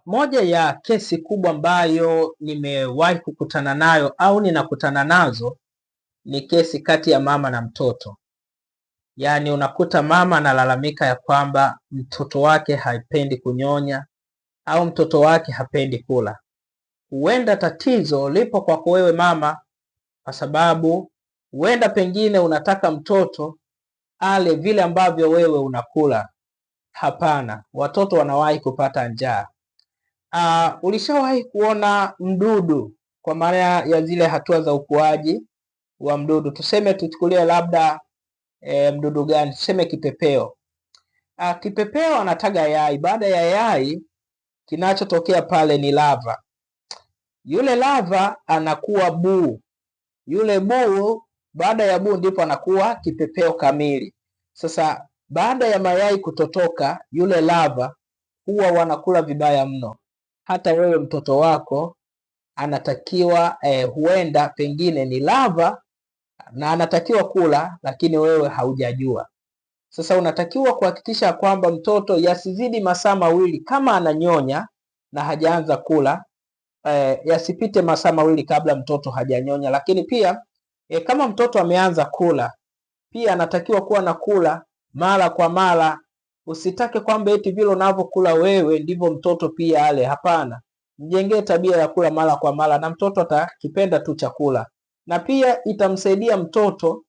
Moja ya kesi kubwa ambayo nimewahi kukutana nayo au ninakutana nazo ni kesi kati ya mama na mtoto. Yaani unakuta mama analalamika ya kwamba mtoto wake hapendi kunyonya au mtoto wake hapendi kula. Huenda tatizo lipo kwako wewe mama, kwa sababu huenda pengine unataka mtoto ale vile ambavyo wewe unakula. Hapana, watoto wanawahi kupata njaa. Ulishawahi kuona mdudu kwa maana ya zile hatua za ukuaji wa mdudu? Tuseme tuchukulie labda mdudu gani? Tuseme kipepeo. Kipepeo anataga yai. Baada ya yai, kinachotokea pale ni lava. Yule lava anakuwa buu. Yule buu, baada ya buu ndipo anakuwa kipepeo kamili. Sasa baada ya mayai kutotoka, yule lava huwa wanakula vibaya mno. Hata wewe mtoto wako anatakiwa huenda pengine ni lava na anatakiwa kula, lakini wewe haujajua. Sasa unatakiwa kuhakikisha kwamba mtoto yasizidi masaa mawili kama ananyonya na hajaanza kula, yasipite masaa mawili kabla mtoto hajanyonya. Lakini pia kama mtoto ameanza kula, pia anatakiwa kuwa na kula mara kwa mara. Usitake kwamba eti vile unavyokula wewe ndivyo mtoto pia ale. Hapana, mjengee tabia ya kula mara kwa mara, na mtoto atakipenda tu chakula, na pia itamsaidia mtoto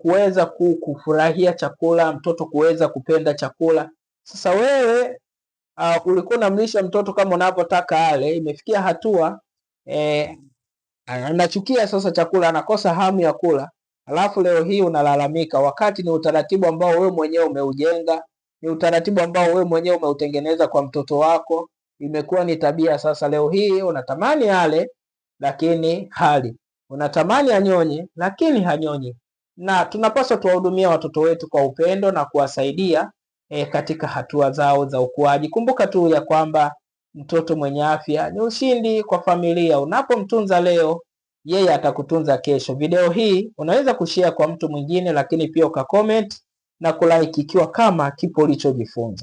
kuweza kufurahia chakula, mtoto kuweza kupenda chakula. Sasa wewe ulikuwa unamlisha mtoto kama unavyotaka ale, imefikia hatua anachukia sasa chakula, anakosa hamu ya kula, alafu leo hii unalalamika, wakati ni utaratibu ambao wewe mwenyewe umeujenga, ni utaratibu ambao wewe mwenyewe umeutengeneza kwa mtoto wako, imekuwa ni tabia sasa. Leo hii unatamani ale, lakini hali, unatamani anyonye, lakini hanyonyi. Na tunapaswa tuwahudumia watoto wetu kwa upendo na kuwasaidia katika hatua zao za ukuaji. Kumbuka tu ya kwamba mtoto mwenye afya ni ushindi kwa familia. Unapomtunza leo, yeye atakutunza kesho. Video hii unaweza kushare kwa mtu mwingine, lakini pia ukacomment na kulike ikiwa kama kipo ulichojifunza.